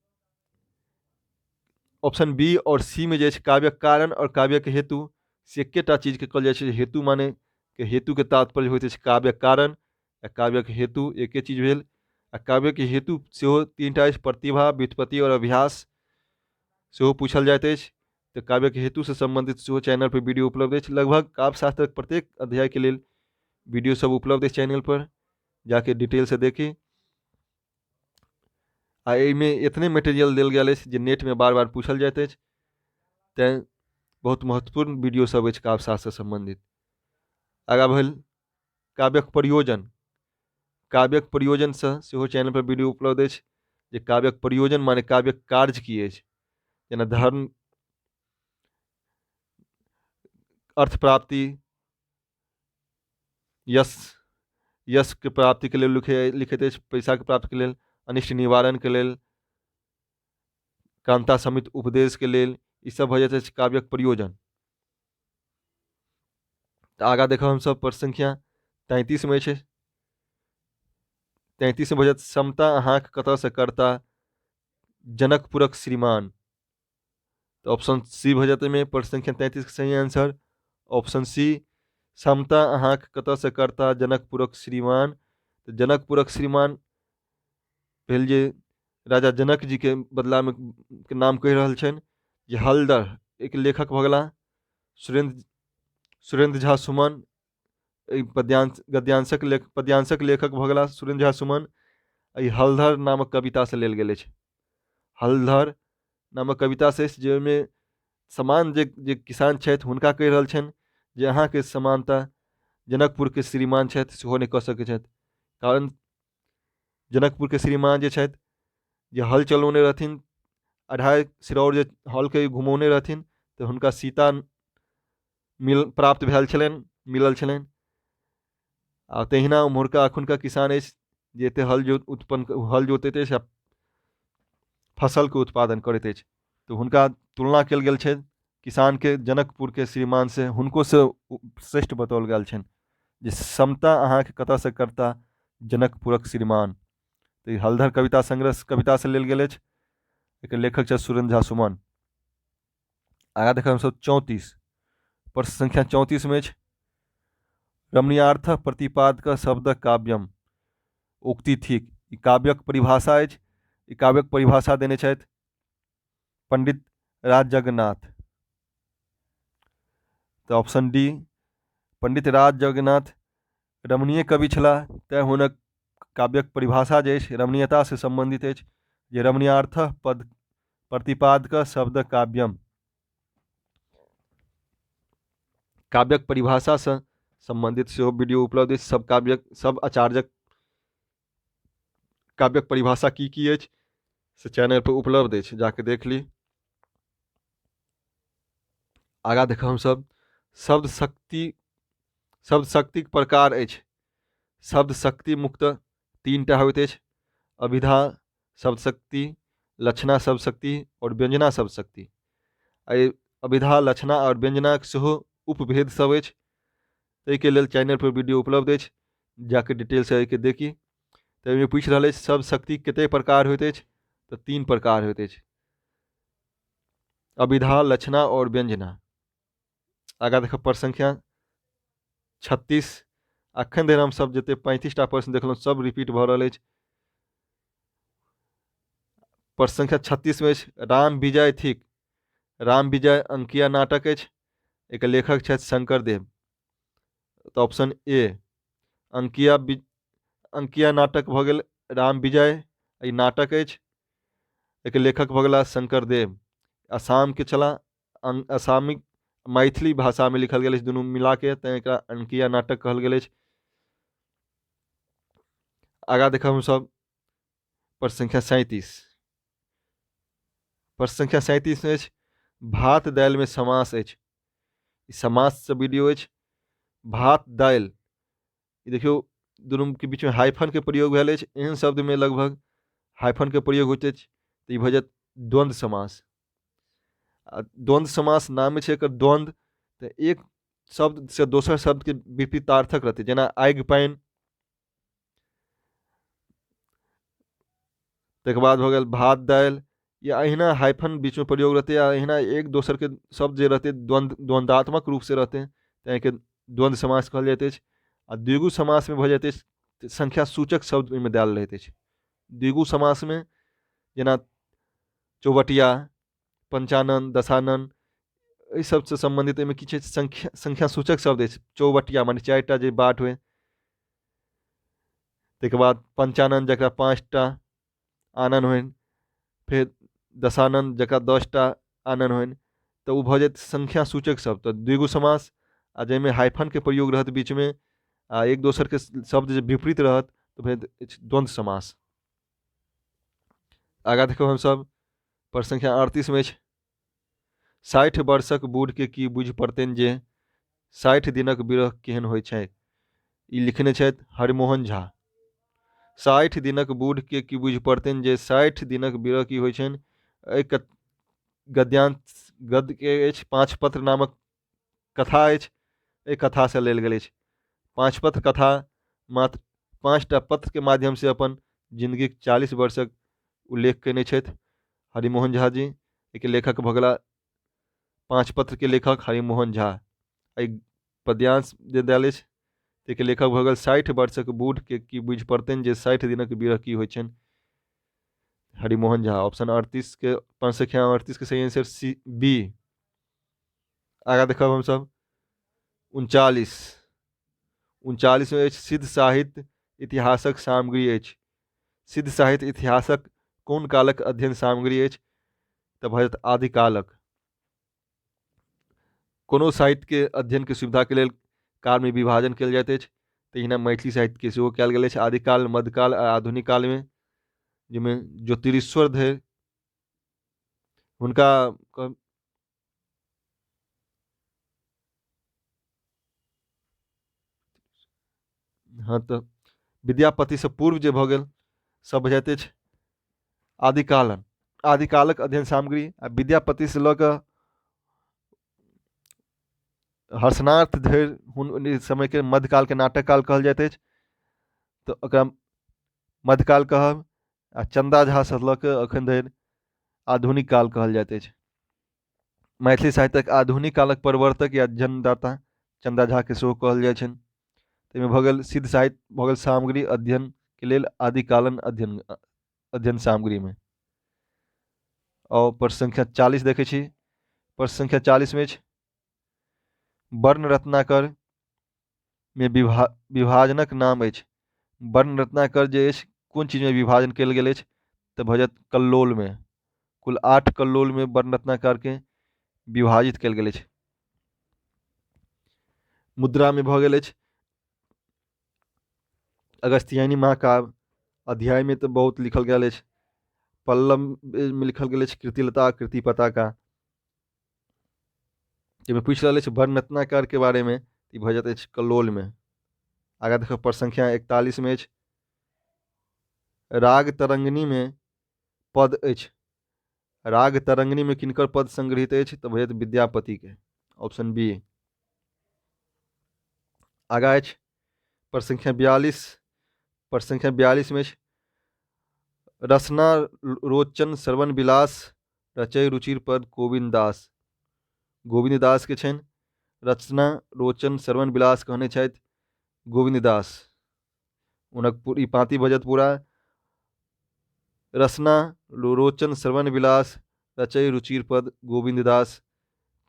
ऑप्शन बी आओर सी मे जे अछि काव्यक कारण आओर काव्यक हेतु, से एकेटा चीजके कहल जाइ छै। हेतु माने के हेतुके तात्पर्य होइत अछि काव्यक कारण आ काव्यक हेतु एके चीज भेल। आ काव्यक हेतु सेहो 3टा अछि, प्रतिभा, व्युत्पत्ति आओर अभ्यास, सेहो पूछल जाइत अछि। तऽ काव्यक हेतुसँ सम्बन्धित सेहो चैनलपर वीडियो उपलब्ध अछि। लगभग काव्यशास्त्रक प्रत्येक अध्यायके लेल वीडियो सब उपलब्ध अछि चैनलपर, जाके डिटेलसँ देखी। आ एहिमे एतने मटेरियल देल गेल अछि जे नेटमे बार बार पूछल जाइत अछि, तैँ बहुत महत्वपूर्ण वीडियो सब अछि काव्यशास्त्रसँ सम्बन्धित। आगाँ भेल काव्यक प्रयोजन। काव्यक प्रयोजनसँ सेहो चैनलपर वीडियो उपलब्ध अछि जे काव्यक प्रयोजन माने काव्यक कार्य की अछि, जेना धर्म, अर्थ प्राप्ति, यश, यशके प्राप्तिके लेल लिखैत अछि, पैसाके प्राप्तिके लेल, अनिष्ट निवारणके लेल, कान्ता समित उपदेशके लेल, ई सब भऽ जाइत अछि काव्यक प्रयोजन। तऽ आगाँ देखब हमसब प्रश्न संख्या 33 मे छै। 33 मे भऽ जायत समता अहाँक कतऽसँ करता जनकपुरक श्रीमान। तऽ ऑप्शन सी भऽ जायत एहिमे प्रश्न संख्या 33 के सही आंसर, ऑप्शन सी, समता अहाँक कतऽसँ करता जनकपुरक श्रीमान। तऽ जनकपुरक श्रीमान भेल जे राजा जनक जी के बदलामे के नाम कहि रहल छनि जे हलधर, एक लेखक भऽ गेलाह सुरेंद्र झा सुमन, एहि पद्यांश गद्यांशक लेख पद्यांशक लेखक भऽ गेलाह सुरेंद्र झा सुमन। एहि हलधर नामक कवितासँ लेल गेल अछि। हलधर नामक कवितासँ अछि जे ओहिमे समान जे किसान छथि हुनका कहि रहल छनि जे अहाँके समानता जनकपुरके श्रीमान छथि सेहो नहि कऽ सकै छथि, कारण जनकपुरके श्रीमान जे छथि जे हल चलौने रहथिन, 2.5 सिरौर जे हलके घुमौने रहथिन, तऽ हुनका सीता मिल प्राप्त भेल छलनि, मिलल छलनि। आ तहिना ओम्हुरका एखुनका किसान अछि जे एतेक हल जोत उत्पन्न हल जोतैत अछि आ फसलके उत्पादन करैत अछि। तऽ हुनका तुलना कयल गेल छै किसानके जनकपुरके श्रीमानसँ, हुनकोसँ श्रेष्ठ बताओल गेल छनि जे समता अहाँके कतयसँ करता जनकपुरक श्रीमान। तऽ ई हलधर कविता संग्रह कवितासँ लेल गेल अछि। एकर लेखक छथि सुरेन्द्र झा सुमन। आगाँ देखब हमसभ 34, प्रश्न संख्या 34 मे अछि रमणीयार्थ प्रतिपादक शब्द काव्यम उक्ति थिक। ई काव्यक परिभाषा अछि। ई काव्यक परिभाषा देने छथि पंडित राज जगन्नाथ। तऽ ऑप्शन डी पंडित राज जगन्नाथ रमणीय कवि छलाह, तेँ हुनक काव्यक परिभाषा जे अछि रमणीयतासँ सम्बन्धित अछि जे रमणीयार्थ पद प्रतिपादक शब्द काव्यम। काव्यक परिभाषासँ सम्बन्धित सेहो वीडियो उपलब्ध अछि। सब काव्यक सब आचार्यक काव्यक परिभाषा की की अछि से चैनल पर उपलब्ध अछि, जाके देख ली। आगाँ देखब हमसभ शब्द शक्ति। शब्द शक्तिक प्रकार अछि। शब्द शक्ति मुक्त 3टा होइत अछि, अभिधा शब्द शक्ति, लक्षणा शब्द शक्ति आओर व्यंजना शब्द शक्ति। एहि अभिधा, लक्षणा आओर व्यंजनाक सेहो उपभेद सब अछि। ताहिके लेल चैनल पर वीडियो उपलब्ध अछि, जाके डिटेलसँ एहिके देखी। तऽ एहिमे पूछि रहल अछि शब्द शक्ति कतेक प्रकार होइत अछि, तऽ 3 प्रकार होइत अछि, अभिधा, लक्षणा आओर व्यंजना। आगाँ देखब प्रश्न संख्या 36। अखन धरि हमसभ जतेक 35टा प्रश्न देखलहुँ सब रिपीट भऽ रहल अछि। प्रश्न संख्या 36 मे अछि राम विजय थिक। राम विजय अंकिया नाटक अछि, एकर लेखक छथि शंकर देव। तऽ ऑप्शन ए अंकिया अंकिया नाटक भऽ गेल राम विजय, ई नाटक अछि, एकर लेखक भऽ गेला शंकर देव। आसामके छलाह, आसामी मैथिली भाषामे लिखल गेल अछि दुनू मिलाके, तैँ एकरा अंकिया नाटक कहल गेल अछि। आगाँ देखब हमसभ प्रश्न संख्या 37। प्रश्न संख्या 37 मे अछि भात दालिमे समास अछि। ई समाससँ वीडियो अछि। भात दालि, ई देखियौ दुनूके बीचमे हाइफनके प्रयोग भेल अछि। एहन शब्दमे लगभग हाइफनके प्रयोग होइत अछि, तऽ ई भऽ जायत द्वन्द्व समास। आ द्वन्द्व समास नामे छै एकर द्वन्द्व, तऽ एक शब्दसँ दोसर शब्दके विपरीतार्थक रहतै, जेना आगि पानि, तकर बाद भऽ गेल भात दालि, या अहिना हाइफन बीचमे प्रयोग रहतै, या अहिना एक दोसरके शब्द जे रहतै द्वन्द्वात्मक रूपसँ रहतै, तैँ एहिके द्वन्द्व समास कहल जाइत अछि। आ द्विगु समासमे भऽ जाइत अछि संख्या सूचक शब्द ओहिमे देल रहैत अछि। द्विगु समासमे जेना चौबटिया, पंचानन, दशानन, एहि सबसँ सम्बन्धित एहिमे किछु संख्या संख्या सूचक शब्द अछि। चौबटिया माने 4टा जे बाट होइ, ताहिके बाद पंचानन जकरा 5टा आनन होइन, फेर दशानन जकरा 10टा आनन होइन, तऽ ओ भऽ जायत संख्या सूचक शब्द। तऽ द्विगु समास, आ जाहिमे हाइफनके प्रयोग रहत बीचमे आ एक दोसरके शब्द जे विपरीत रहत, तऽ भेल द्वन्द्व समास। आगाँ देखब हमसभ प्रश्न संख्या 38 मे अछि 60 वर्षक बूढ़के की बुझि पड़तनि जे 60 दिनक विरह केहन होइ छै। ई लिखने छथि हरिमोहन झा। 60 दिनक बूढ़के की बुझि पड़तनि जे 60 दिनक विरह की होइ छनि। एहि गद्यांश गद्यके अछि 5 पत्र नामक कथा अछि, एहि कथासँ लेल गेल अछि। 5 पत्र कथा मात्र 5टा पत्रके माध्यमसँ अपन जिन्दगीक 40 वर्षक उल्लेख कयने छथि हरिमोहन झा जी। एहिके लेखक भऽ गेला 5 पत्रके लेखक हरिमोहन झा। एहि पद्यांश जे देल अछि ताहिके लेखक भऽ गेल 60 वर्षक बूढ़के की बुझि पड़तनि जे 60 दिनक विरह की होइ छनि, हरिमोहन झा। ऑप्शन 38 के प्रश्न संख्या 38 के सही आंसर सी बी। आगाँ देखब हमसभ 39। 39 मे अछि सिद्ध साहित्य इतिहासक सामग्री अछि। सिद्ध साहित्य इतिहासक कोन कालक अध्ययन सामग्री अछि, तऽ भऽ जायत आदिकालक। कोनो साहित्यके अध्ययनके सुविधाके लेल कालमे विभाजन कयल जाइत अछि, तहिना मैथिली साहित्यके सेहो कयल गेल अछि आदिकाल, मध्यकाल आ आधुनिक कालमे, जाहिमे ज्योतिरीश्वर धरि हुनका हँ, तऽ विद्यापतिसँ पूर्व जे भऽ गेल सब भऽ जाइत अछि आदिकालन, आदिकालक अध्ययन सामग्री। आ विद्यापतिसँ लऽ कऽ हर्षनाथ धरि हुन समयके मध्यकालके नाटककाल कहल जाइत अछि, तऽ ओकरा मध्यकाल कहब। आ चन्दा झासँ लऽ कऽ एखन धरि आधुनिक काल कहल जाइत अछि। मैथिली साहित्यक आधुनिक कालक प्रवर्तक या जन्मदाता चन्दा झाके सेहो कहल जाइ छनि। ताहिमे भऽ गेल सिद्ध साहित्य भऽ गेल सामग्री अध्ययनके लेल आदिकालन अध्ययन अध्ययन सामग्रीमे। आओर प्रश्न संख्या 40 देखै छी। प्रश्न संख्या 40 मे अछि वर्ण रत्नाकर मे विभाजनक नाम अछि। वर्ण रत्नाकर जे अछि कोन चीजमे विभाजन कयल गेल अछि? तऽ भऽ जायत कल्लोलमे। कुल 8 कल्लोलमे वर्ण रत्नाकरके विभाजित कयल गेल अछि। मुद्रामे भऽ गेल अछि अगस्त्यायनी महाकाव्य। अध्यायमे तऽ बहुत लिखल गेल अछि। पल्लवमे लिखल गेल अछि कीर्तिलता कीर्ति पताका। जाहिमे पूछि रहल अछि वर्ण रत्नाकरके बारेमे, ई भऽ जाइत अछि कल्लोलमे। आगाँ देखब प्रश्न संख्या 41 अछि राग तरंगिणीमे पद अछि। राग तरंगिणीमे किनकर पद संग्रहित अछि? तऽ भऽ जायत विद्यापतिके, ऑप्शन बी। आगाँ अछि प्रश्न संख्या 42। प्रश्न संख्या 42 अछि रसना रोचन श्रवण विलास रचय रुचिर पद गोविन्द दास। गोविन्द दास के छनि रचना रोचन श्रवण विलास कहने छथि गोविन्द दास। हुनक ई पाँति भऽ जायत पूरा रसना रोचन श्रवण विलास रचय रुचिर पद गोविन्द दास,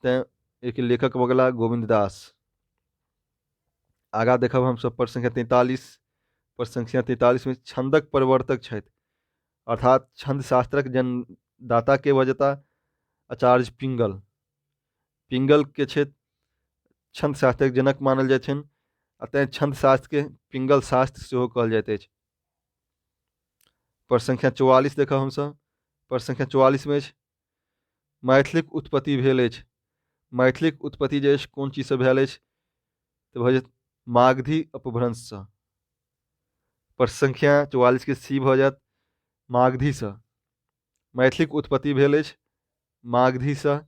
तैँ एहिके लेखक भऽ गेला गोविन्द दास। आगाँ देखब हमसभ प्रश्न संख्या 43। प्रश्न संख्या 43 छन्दक प्रवर्तक छथि, अर्थात छन्द शास्त्रक जन्मदाता के भऽ जेता आचार्य पिंगल। पिंगल के छथि छन्द शास्त्रक जनक मानल जाइ छनि, आ तैँ छन्द शास्त्रके पिंगल शास्त्र सेहो कहल जाइत अछि। प्रश्न संख्या 44 देखब हमसभ। प्रश्न संख्या 44 अछि मैथिलीक उत्पत्ति भेल अछि। मैथिलीक उत्पत्ति जे अछि कोन चीजसँ भेल अछि? तऽ भऽ जायत मागधी अपभ्रंशसँ। प्रश्न संख्या 44 के सी भऽ जायत मागधीसँ। मैथिलीक उत्पत्ति भेल अछि मागधीसँ।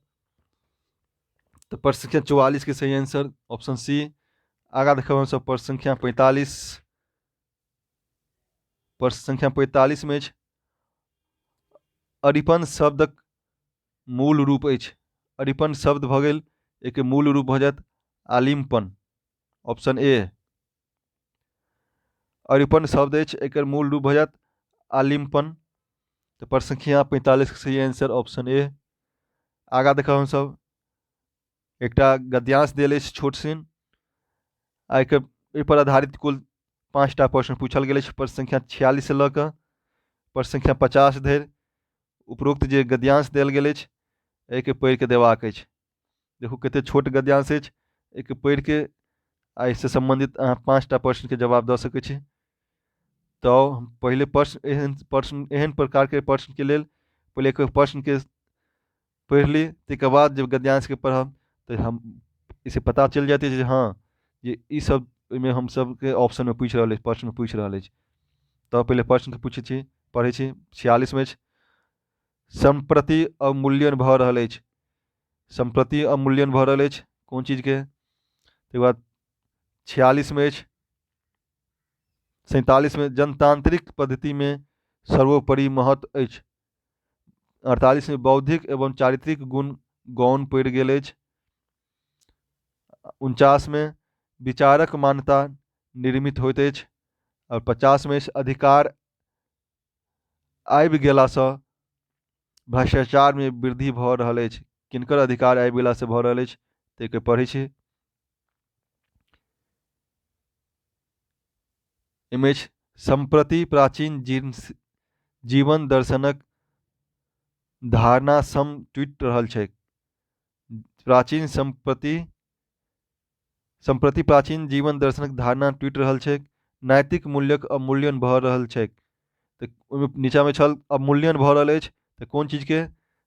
तऽ प्रश्न संख्या 44 के सही आंसर ऑप्शन सी। आगाँ देखब हमसभ प्रश्न संख्या 45। प्रश्न संख्या 45 मे अछि अरिपन शब्दक मूल रूप अछि। अरिपन शब्द भऽ गेल एहिके मूल रूप भऽ जायत आलिम्पन, ऑप्शन ए। अरिपन शब्द अछि एकर मूल रूप भऽ जायत आलिम्पन। तऽ प्रश्न संख्या 45 के सही आंसर ऑप्शन ए। आगाँ देखब हमसभ एकटा गद्यांश देल अछि छोट सिन, आ एहिपर आधारित कुल 5टा प्रश्न पूछल गेल अछि। प्रश्न संख्या 46 लऽ कऽ प्रश्न संख्या 50 धरि उपरोक्त जे गद्यांश देल गेल अछि एहिके पढ़िके देबाक अछि। देखू कतेक छोट गद्यांश अछि, एहिके पढ़िके आ एहिसँ सम्बन्धित अहाँ 5टा प्रश्नके जवाब दऽ सकै छी। तऽ हम पहिले प्रश्न एहन प्रश्न एहन प्रकारके प्रश्नके लेल पहिले एक प्रश्नके पढ़ि ली, ताहिके बाद जब गद्यांशके पढ़ब तऽ हम एहिसँ पता चलि जाइत अछि जे हँ जे ईसब ओहिमे हमसभके ऑप्शनमे पूछि रहल अछि, प्रश्नमे पूछि रहल अछि। तऽ पहिले प्रश्नके पूछै छी, पढ़ै छी। 46 अछि सम्प्रति अवमूल्यन भऽ रहल अछि। सम्प्रति अवमूल्यन भऽ रहल अछि कोन चीजके? ताहिके बाद 46 अछि। 47 जनतांत्रिक पद्धतिमे सर्वोपरि महत्व अछि। 48 बौद्धिक एवं चारित्रिक गुण गौण पड़ि गेल अछि। 49 विचारक मान्यता निर्मित होइत अछि। आओर 50 अधिकार आबि गेलासँ भ्रष्टाचारमे वृद्धि भऽ रहल अछि। किनकर अधिकार आबि गेलासँ भऽ रहल अछि? ताहिके पढ़ै छी। एहिमे अछि सम्प्रति प्राचीन जीवन दर्शनक धारणा सम टूटि रहल छैक। प्राचीन सम्प्रति सम्प्रति प्राचीन जीवन दर्शनक धारणा टूटि रहल छैक। नैतिक मूल्यक अवमूल्यन भऽ रहल छैक। तऽ ओहिमे नीचाँमे छल अवमूल्यन भऽ रहल अछि तऽ कोन चीजके?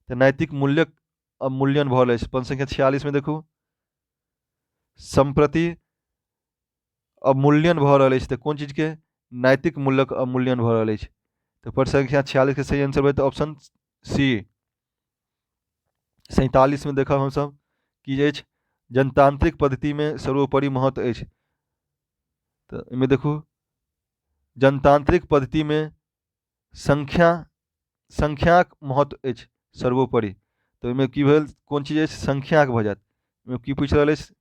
तऽ नैतिक मूल्यक अवमूल्यन भऽ रहल अछि। प्रश्न संख्या 46 देखू सम्प्रति अवमूल्यन भऽ रहल अछि। तऽ कोन चीजके? नैतिक मूल्यक अवमूल्यन भऽ रहल अछि। तऽ प्रश्न संख्या 46 के सही आंसर भऽ ऑप्शन सी। 47 मे देखब हमसभ की अछि, जनतांत्रिक पद्धतिमे सर्वोपरि महत्व अछि। तऽ एहिमे देखू, जनतांत्रिक पद्धतिमे संख्याक महत्व अछि सर्वोपरि। तऽ ओहिमे की भेल? कोन चीज अछि? संख्याक भऽ जायत। ओहिमे की पूछि रहल अछि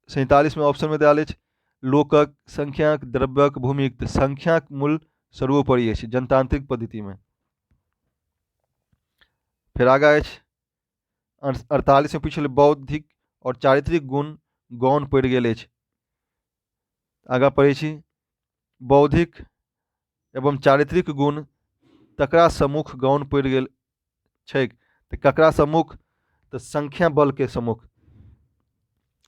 47 मे? ऑप्शनमे देल अछि लोकक, संख्याक, द्रव्यक, भूमिक। तऽ संख्याक मूल्य सर्वोपरि अछि जनतांत्रिक पद्धतिमे। फेर आगाँ अछि 48 मे पूछल, बौद्धिक आओर चारित्रिक गुण गौण पड़ि गेल अछि। आगाँ पढ़ै छी, बौद्धिक एवं चारित्रिक गुण तकरा सम्मुख गौण पड़ि गेल छैक। तऽ ककरा सम्मुख? तऽ संख्या बलके सम्मुख।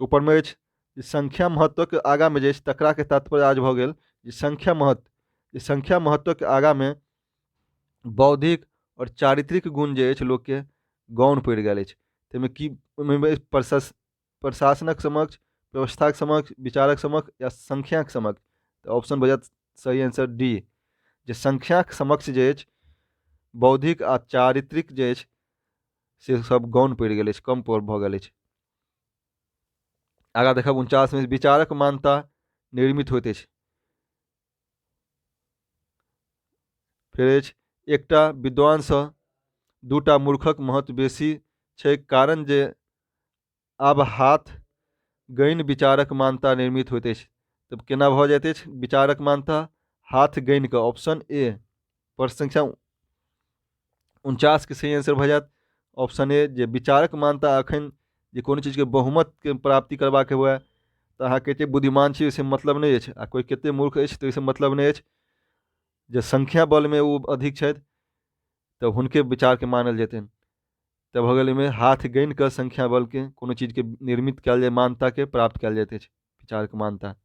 ऊपरमे अछि जे संख्या महत्वक आगाँमे जे अछि तकराके तात्पर्य आज भऽ गेल जे संख्या महत्व, जे संख्या महत्वक आगाँमे बौद्धिक आओर चारित्रिक गुण जे अछि लोकके गौण पड़ि गेल अछि। ताहिमे की ओहिमे प्रशासनक समक्ष, व्यवस्थाक समक्ष, विचारक समक्ष या संख्याक समक्ष? तऽ ऑप्शन भऽ जायत सही आंसर डी, जे संख्याक समक्ष जे अछि बौद्धिक आ चारित्रिक जे अछि से सब गौण पड़ि गेल अछि, कम भऽ गेल अछि। आगाँ देखब 49 मे, विचारक मान्यता निर्मित होइत अछि। फेर अछि एकटा विद्वानसँ दूटा मूर्खक महत्व बेसी छै, कारण जे आब हाथ गनि विचारक मान्यता निर्मित होइत अछि। तऽ केना भऽ जाइत अछि विचारक मान्यता? हाथ गनि कऽ, ऑप्शन ए। प्रश्न संख्या 49 के सही आंसर भऽ जायत ऑप्शन ए, जे विचारक मान्यता अखन जे कोनो चीजके बहुमतके प्राप्ति करबाक हुए तऽ अहाँ कतेक बुद्धिमान छी ओहिसँ मतलब नहि अछि, आ कोइ कतेक मूर्ख अछि तऽ ओहिसँ मतलब नहि अछि। जे संख्या बलमे ओ अधिक छथि तऽ हुनके विचारके मानल जेतनि। तऽ भऽ गेल एहिमे हाथ गनि कऽ संख्या बलके कोनो चीजके निर्मित कयल जाय, मान्यताके प्राप्त कयल जाइत अछि, विचारके मान्यता।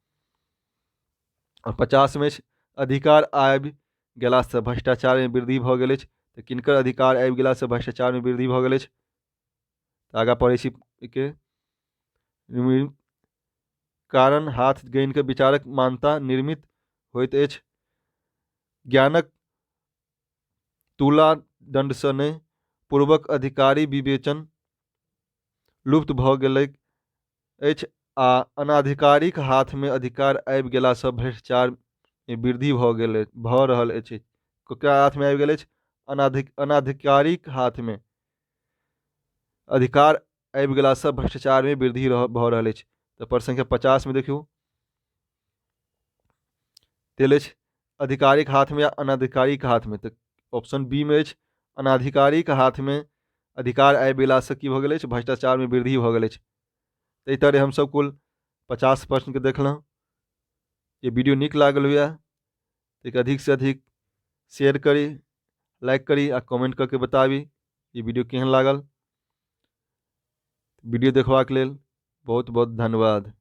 आओर 50 मे अछि, अधिकार आबि गेलासँ भ्रष्टाचारमे वृद्धि भऽ गेल अछि। तऽ किनकर अधिकार आबि गेलासँ भ्रष्टाचारमे वृद्धि भऽ गेल अछि? तऽ आगाँ पढ़ै छी के कारण हाथ गनि कऽ विचारक मान्यता निर्मित होइत अछि। ज्ञानक तुला दण्डसँ नहि, पूर्वक अधिकारी विवेचन लुप्त भऽ गेलैक अछि आ अनाधिकारीक हाथमे अधिकार आबि गेलासँ भ्रष्टाचारमे वृद्धि भऽ गेल भऽ रहल अछि। ककरा हाथमे आबि गेल अछि? अनाधिकारीक हाथमे अधिकार आबि गेलासँ भ्रष्टाचारमे वृद्धि भऽ रहल अछि। तऽ प्रश्न संख्या 50 मे देखियौ तेल अछि अधिकारीक हाथमे या अनाधिकारीक हाथमे? तऽ ऑप्शन बी मे अछि, अनाधिकारीक हाथमे अधिकार आबि गेलासँ की भऽ गेल अछि? भ्रष्टाचारमे वृद्धि भऽ गेल अछि। एहि तरहे हमसभ कुल 50 प्रश्नके देखलहुँ। जे वीडियो नीक लागल हुए तऽ अधिकसँ अधिक शेयर करी, लाइक करी आ कमेंट कऽ के बताबी ई वीडियो केहन लागल। वीडियो देखबाक लेल बहुत बहुत धन्यवाद।